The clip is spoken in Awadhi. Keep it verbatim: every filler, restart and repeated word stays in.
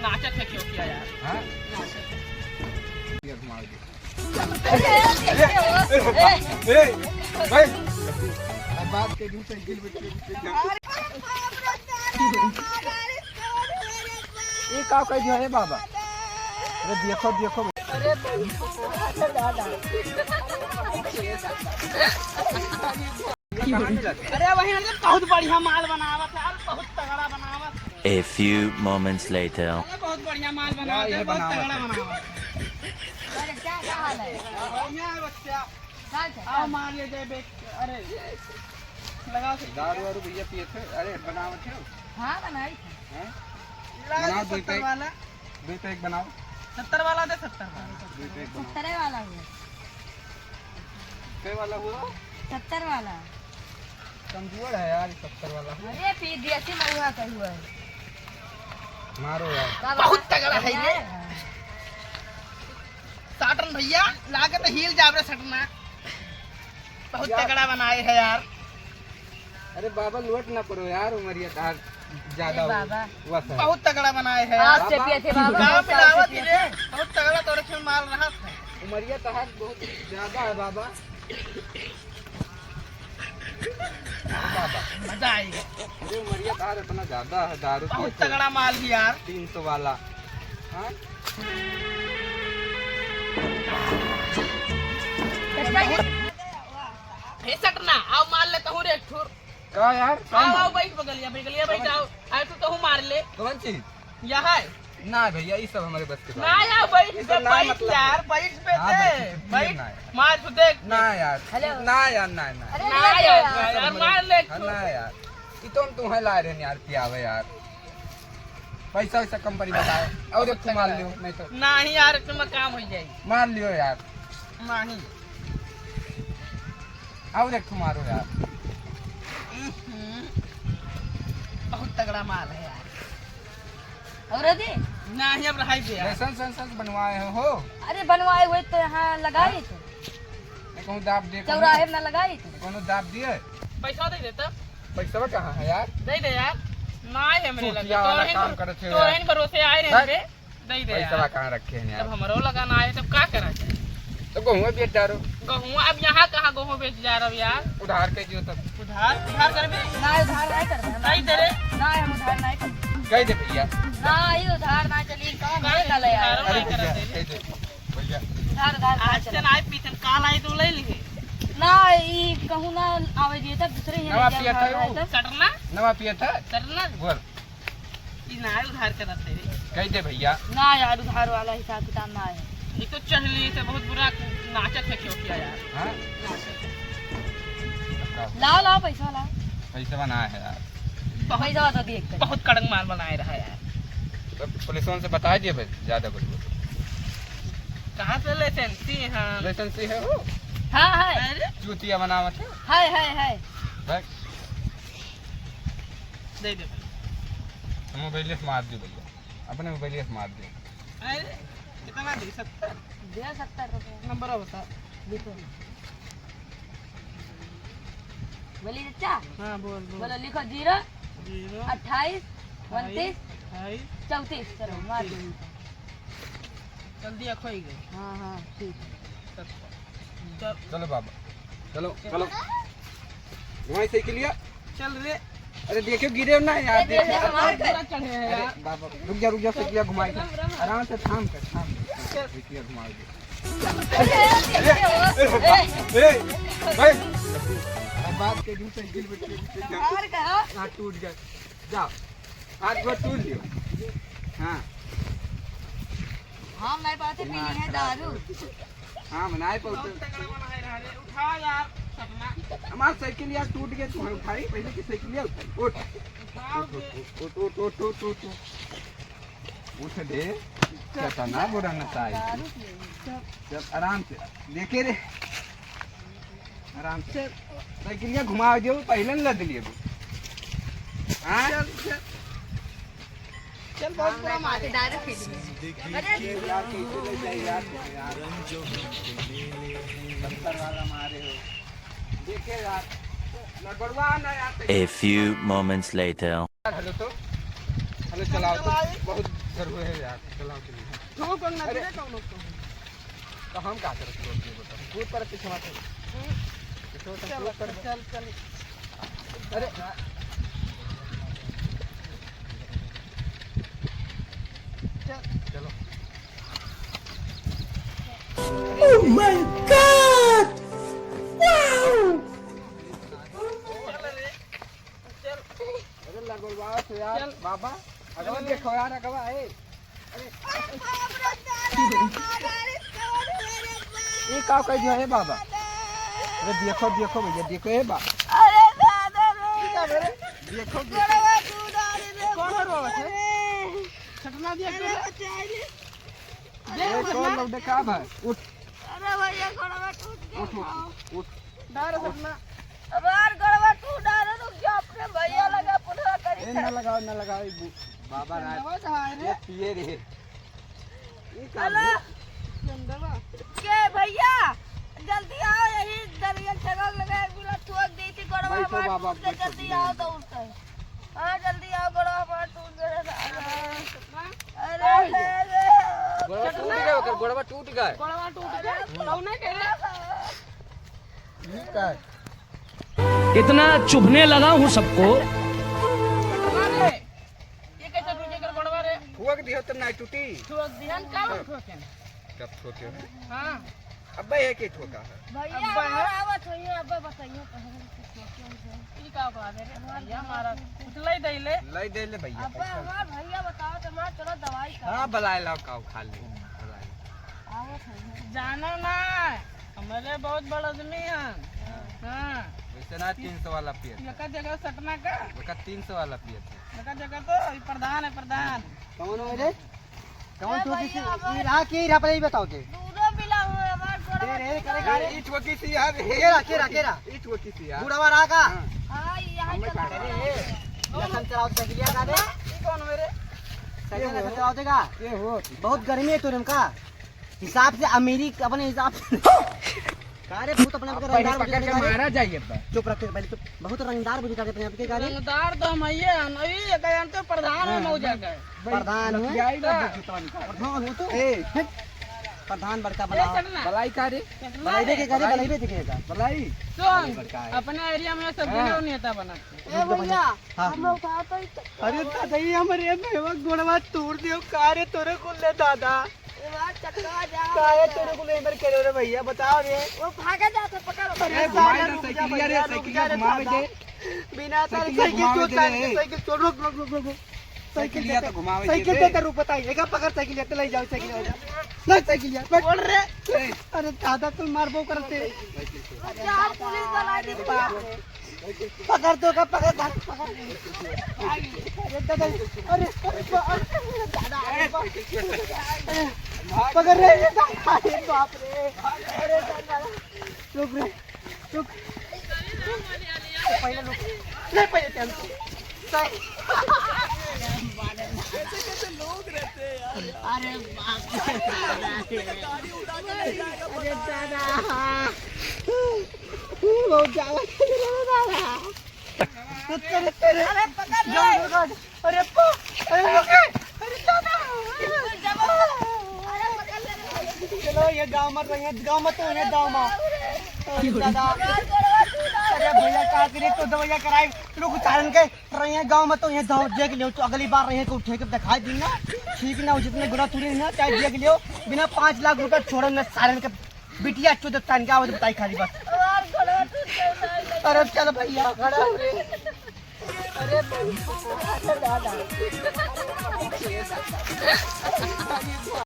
नाचत है क्यों किया यार? हाँ? नाचत है। ये घुमाओ जी। ए, ए, ए, ए, भाई। अब बात के दूँ साइकिल में। ये का कह दिया है बाबा? अरे देखो, देखो। अरे वही मतलब बहुत बढ़िया माल बनावत है, बहुत तगड़ा बनावत। A few moments later. अरे बहुत बढ़िया माल बनावत है, बहुत तगड़ा बनावत है। अरे क्या, क्या हाल है? बढ़िया है बच्चा। आओ मार ले जाए बेच। अरे लगाओ। दारू वारू भैया पिए थे? अरे बनावत है। हाँ, बनाई थे। हैं? बनाओ दो पैक। वाला। दो पैक बनाओ। सत्तर वाला दे, सत्तर वाला। दो पैक बनाओ। सत्तरे वाला हुआ। कै वाला हुआ? सत्तर वाला। कमजोर है यार, सत्तर वाला। अरे, पी देसी महुआ का हुआ है। मारो यार। बाबा, बहुत तगड़ा है ये। हाँ। साटन भैया, लागे तो हिल जाब रे सटना। बहुत यार। तगड़ा बनाए है यार। अरे बाबा, लोट ना पड़ो यार, उमरिया तहार ज्यादा अरे हो। बाबा। वस है। बहुत तगड़ा बनाए है आज यार। से पिए थे बाबा, का बहुत साल से मिलावत पिए रे? थे। बहुत तगड़ा तोरे खेल माल रहा था। उमरिया तहार बहुत ज्यादा है बाबा। बाबा। मजा आएगा। अरे उमरिया तहार इतना ज्यादा है, दारू बहुत पिए थे। तगड़ा माल भी यार। तीन सौ वाला। हाँ? हे सटना, आओ मार लेता हूँ रे एक ठुर। का यार? का आओ, मार? आओ, बैठ बगलिया, बगलिया बैठ, कौन आओ। चीज? अरे तू तो हूँ मार ले। कौन चीज? यह है। ना भैया, ये सब हमारे बस के बात ना नहीं। यार, बैठ ये सब पे, ना बैठ मतलब यार, है। बैठ पे हाँ, दे, बैठ, बैठ। ना यार। मार तू देख। ना यार। हेलो। ना यार, ना, ना। अरे ना ले यार, यार। यार, मार ले हाँ, तू। ना यार। ये तो हम तुम्हें ला रहे हैं यार, पियावे यार। पैसा वैसा कंपनी बताए। और एक ठो मार लियो, नहीं तो। नहीं यार, तुम्हें काम हो जाए। मार लियो यार। नहीं। और एक ठो मारो यार। हम्म, बहुत तगड़ा माल है यार। और दे? नहीं, अब रहाई दे यार। लाइसेंस वाइसेंस बनवाए हो? अरे बनवाए हुए तो यहाँ लगाए थे। मैं कहूँ दाब दे, चौराहे में ना लगाए थे। कोनो दाब दिए? पैसा दे देता। पैसा कहाँ है यार? दे दे यार। ना है मेरे लगे। चूतिया वाला तोरहिन काम भर-, करत है तोरहिन यार। भरोसे आए रहे हैं बे। दे दे पैसा यार। कहाँ रखे हैं यार? तब हमरो लगा ना आए, तब का करा जाए? तो गेहूं बेच जा रहे हो। गेहूं, अब यहाँ कहाँ गेहूं बेच जा रहे हो यार? उधार के दियो तब। उधार, उधार करबे? ना, उधार नहीं करबे हम। नहीं दे रे। ना, हम उधार नहीं करबे। कह दे भैया। ना, ये उधार ना चली, काम नहीं चले यार। अरे भैया, कह दे। भैया। उधार, उधार ना आज चले। से ना पीतन, काल आई तो ले ली। ना, ई कहूँ ना आवे दिए तब दूसरे ही नवा पिया था उधार वो। है तब। सटना? नवा पिया था? सटना? बोल। ई ना उधार करत है। कह दे भैया। ना यार, उधार वाला हिसाब किताब ना है। ई तो चढ़ली से बहुत बुरा नाचत है क्यों किया यार। हाँ? नाचत है। लाओ, लाओ, पैसा लाओ। पैसा बनाया है यार। बहुत, पैसा तो दिए के। बहुत कड़क माल बनाए रहा यार। तो पुलिस वालों से बता दिए भाई, ज्यादा कुछ बोलो। कहाँ से लाइसेंसी है? लाइसेंसी है वो? हाँ, है। अरे? चूतिया बनावत है। है, है, है। बस। दे दे भाई। मोबाइल से मार दियो भैया, अपने मोबाइल से मार दियो। अरे, कितना दी? सत्तर? दे सत्तर रुपये। नंबर बता। लिखो। बोली चाचा? हाँ, बोल, बोल। बोलो, लिखो, जीरो, जीरो, अट्ठाईस, अट्ठाईस, उनतीस, अट्ठाईस, चौंतीस। चलो, मार दो। चल दिया, खोई गए। हाँ, हाँ, ठीक है। चल। चलो बाबा, चलो, चलो। घुमाई साइकिलिया। चल रे। अरे देखियो, गिरे ना यार, अरे देखियो। देखियो, हमारे पूरा चढ़े हैं यार। अरे बाबा, रुक जा, रुक जा, साइकिलिया घुमाई। राम, राम, राम। आराम से थाम कर, थाम कर। चल। साइकिलिया घुमा दे। अरे, अरे, अरे, अरे, भाई। अब बात के दूँ साइकिल पे, साइकिल पे। हाँ, टूट गया। जाओ। हाथ गोड़ टूट लियो। हाँ। हम नहीं पाते पीनी है दारू। हाँ, मनाए पाते। बहुत तगड़ा बनाए रहा रे। उठा यार, सपना। हमार साइकिल यार टूट गया, तू उठाई, पहले की साइकिल यार उठाई। उठ। उठाओ बे। उठ, उठ, उठ। उठ दे। चटा ना बुरा ना साई। चल, आराम से। देखे रे। आराम से। साइकिलिया घुमा दियो, पहले न लद लिए। हाँ? चल, चल। चल, बहुत बुरा मारे। दारू पी लिए। अरे। यार, कैसे ले जाए यार, यार। पत्थर वाला मारे हो। देखे यार, लड़बड़वा ना यार। A few moments later. हेलो तो। अरे चलाओ तो, बहुत जरूरी है यार, चलाओ चलिए। ठोक और नदी अरे। रे कौनो को। तो हम का करत छोड़ दिए बेटा? कूद पर पीछे मार। हम्म। पीछे तो चल, कूद पर। चल, चल। अरे। चल। चलो। Oh my God! Wow! अरे लगल बा से यार, चल। बाबा, अगवा देखो यार, अगवा, ए। अरे। ई का कह दिया, ए बाबा? अरे देखो, देखो भैया, देखो, ए बाबा। अरे दादा रे। ई का बे रे? देखो, देखो। गोड़वा टूटा रे, कौन है रो बच्चे? अरे। छटना दिया अरे क्यों? बचाई ले। ए, कौन लौटे का भाई? उठ। अरे भैया, गोड़वा टूट गया। उठ, उठ, उठ। डार सपना। हमार गोड़वा टूट डारे, रुक जा, अपने भैया लगा पुनः करी ए, ना लगाओ, ना लगाओ, ई बु-, बाबा राज। गंडवा कहाँ है रे? ये पिए रे। ई का हेलो। रे? गंडवा। के भैया, जल्दी आओ, यही दरिया छगल लगा, एक मिला ठोक दी थी, गोड़वा बैठो हमार बाबा, टूट गया, बैठो, जल्दी बैठो। आओ, दौड़ते हैं। हाँ, जल्दी आओ, गोड़वा हमार टूट गया। अरे, अरे, अरे। गोड़वा टूट गया, ओकर गोड़वा टूट गया। गोड़वा टूट गया, कौन है के रे? ये का है? इतना चुभने लगा हूँ सबको। ये कैसे टूटे कर गोड़वा रे? ठोक दियो तो ना टूटी। ठोक दिहन का ठोके? कब ठोके हो? हाँ। अब्बे है के ठोका है? भैया, अब्बा है? हमार आवत होइए, अब्बा बताइए, कहाँ से ठोके हैं? ई का बात है रे? भैया, हमारा कुछ लई दे ले। लई दे ले भैया, अब्बा, पैसा। हमार भैया बताओ तो हमार चलो दवाई करा। हाँ, बुलाए लाओ, काऊ खा ले, बुलाए। आवत होइए। जानो ना, हमारे बहुत बड़ आदमी हैं। हाँ। वैसे ना तीन सौ वाला पिए थे। एका जगह सटना का? ओका तीन सौ वाला पिए थे। एका जगह तो ई प्रधान है, प्रधान। कौन है रे? कौन ए ठोकी सी? भैया, ई रहा के, ई रहा, पहले ई बताओ के। दूधो पिला हुआ है, हमार गोड़वा ए रे, टूटा करे, है। करे। ई ठोकी सी यार। केरा, केरा, केरा। ई ठोकी सी यार। बुढ़वा रहा का? हाँ। हाँ, ई यहाँ हमें चला का रहा करे? है। लखन चलाओ साइकिलिया का दे। ई कौन है रे? साइकिल लखन चलाओ देगा। ये हो। बहुत गर्मी है तोरे में का? हिसाब से अमीरी अपने हिसाब से। का रे भूत अपने आप के पहले रंगदार पकड़ के बुझाते का रे? मारा जाइए बा। चुप रख के पहले चुप। बहुत रंगदार बुझाते अपने आप के का रे? रंगदार तो हम ही हैं, नहीं, ये तो जानते हो, प्रधान है हाँ, मौजा का। प्रधान है? लठियाई ना तो। दे जूतवन का। प्रधान हो तो? ए, हट। प्रधान बड़का ए, बना। चल ना। बलाई का रे? चल ना बलाई दे रे। के का रे? बलाई। बलाई दे के का? बलाई? सुन, बड़का है। अपने एरिया में सब हाँ। गिने नेता बना। ए भैया, हाँ। हम उठा तो ही तो। अरे दादा, ये हमारे भैया गोड़वा तोड़ दियो, का रे तोरे कुल ले दादा? ए बात चक्का जा, काहे जा। तोरे को लेबर करे रे भैया, बताओ रे। वो भागा जात है, पकड़। अरे ए, घुमाए साला, दे रुक जा साइकिलिया रे, भैया, रुक साइकिलिया जा रे घुमावे दादा। दे। बिना तारे साइकिलिया साइकिल घुमावे चोर, दे रे। साइकिल चोर, रुक, रुक, रुक, रुक, रुक। साइकिलिया तो घुमावे दे साइकिल रे। दे, रुक, बताइए, का पकड़ साइकिलिया, तो ले जाओ साइकिलिया, ले जाओ। ले साइकिलिया, बैठ। बोल रे। ए। अरे दादा, तुम मारबो करते। साइकिल चोर। अरे दादा, पुलिस वाला अरे बाप रे। पकड़ तो का, पकड़, पकड़, पकड़। अरे दादा, अरे, अरे, अरे, दादा, अरे, पकड़ रे, ये दादा, अरे बाप रे, अरे दादा, रुक रे, रुक, पहले रुक, ले पहले टेंशन, सही। अरे बाप रे, दादा, अरे दादा। बहुत ज्यादा खेल रहे हो दादा। रुक, रुक, रुक, रुक। अरे पकड़ ले। जाओ, रुक, रुक। अरे पा-, अरे रुक, अरे दादा। अरे पकड़ ले रे। चलो, ये गाँव मत रहिए, गाँव मत रहिए, गाँव मत। अरे दादा। अरे भैया, का करी तो दवाइयाँ कराई, लोग उतारन के रहिए गाँव मत, तो ये दवा देख लियो, तो अगली बार रहिए को उठे के दिखाई दी ना, ठीक ना हो, जितने गुना तुरी ना, चाहे देख लियो, बिना पाँच लाख रुपया छोड़न ना सारन के। बिटिया चोदत तान के आवत बताई खाली बस। हमार गोड़वा टूट गइल, नहीं, नहीं। अरे चल भैया, खड़ा हो रे। अरे भैया, अरे दादा।